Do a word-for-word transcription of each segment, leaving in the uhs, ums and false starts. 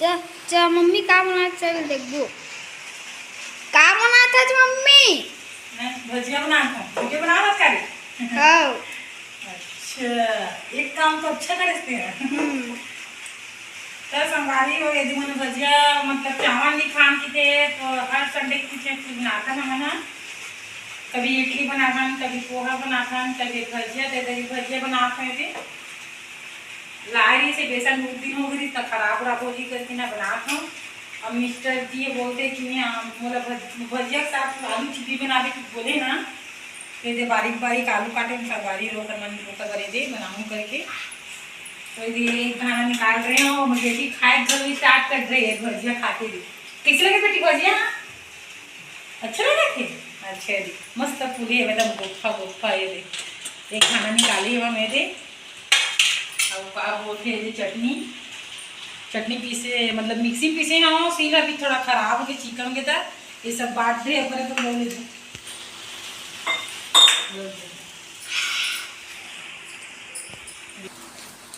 च, च, मम्मी का बनात, चल देखबो। का बनात हस मम्मी? मैं भजिया बनात हूँ। भजिया बनावत का रे? हाँ। अच्छा, एक काम तो अच्छा करे से। हम्म। तो संगवारी हो, यदि मन भजिया, मतलब, चावल नहीं खान की थे, तो हर संडे के पीछे कुछ बनाता है ना। कभी इडली बनाथन, कभी पोहा बनाथन, कभी भजिया दे दे, भजिया बनात हन। लाए रहिस हे बेसन, बहुत दिन हो गए रहिस, त खराब उराब हो जी करके ना बनात हूँ। अब मिस्टर जी ये बोलते कि नहीं, हम, मोला भज-, भजिया के साथ आलू चिल्ली बनावे के बोले ना, तो ये दे बारीक बारीक आलू काटे, हम संगवारी हो, ओकर मन, ओकर बरे दे बनाऊँ करके। तो ये एक खाना निकाल रहे हो, मुझे भी खाए घर भी स्टार्ट कर रहे हैं भजिया खाते हुए। कैसे लगे बेटी भजिया? अच्छा लगा थे? अच्छा जी, मस्त फूले हे, एकदम गोफा गोफा। ये दे, एक खाना निकाली हे मैं दे। अब का बोलते हैं ये चटनी, चटनी पीसे, मतलब मिक्सी में पीसे हैं, सील अभी थोड़ा खराब हो गया, चिकन हो गया था, ये सब बांट दे, अपने तुम लोग ले दो।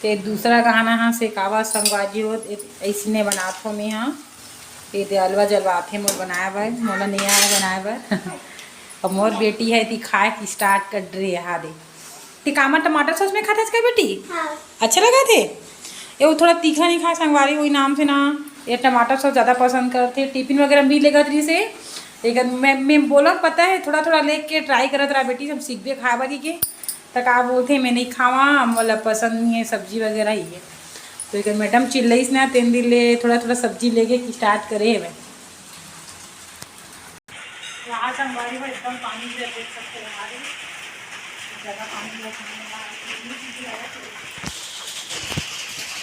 ते दूसरा गहना हा से कावा संगवारी हो, ए-, अइसने बनात हो मैं हा। ये दे अलवा जलवात हे मोर बनाए बर, मोला नहीं आए बनाए बर। अब मोर बेटी है ती खाए की स्टार्ट कर रही है, हा दे। ते कामा टमाटर सॉस में खात हस का बेटी? हाँ। अच्छा लगा थे? ये वो थोड़ा तीखा नहीं खाए संगवारी, वही नाम से ना ये टमाटर सॉस ज़्यादा पसंद करते। टिफिन वगैरह भी लेगत रही से, लेकिन मैं, मैं बोला पता है, थोड़ा थोड़ा लेके ट्राई करत रहा बेटी, हम सीखबे खाए बारी के। त का बोलथे, मैं नहीं खावा, मोला पसंद नहीं है सब्जी वगैरह ही है। तो एक मैडम चिल्लईस ना, तेन दिन ले थोड़ा थोड़ा सब्जी लेके स्टार्ट करे हवे। यहाँ संगवारी में एकदम पानी गिरा, देख सकते हो, यहाँ पे ज़्यादा पानी गिरा,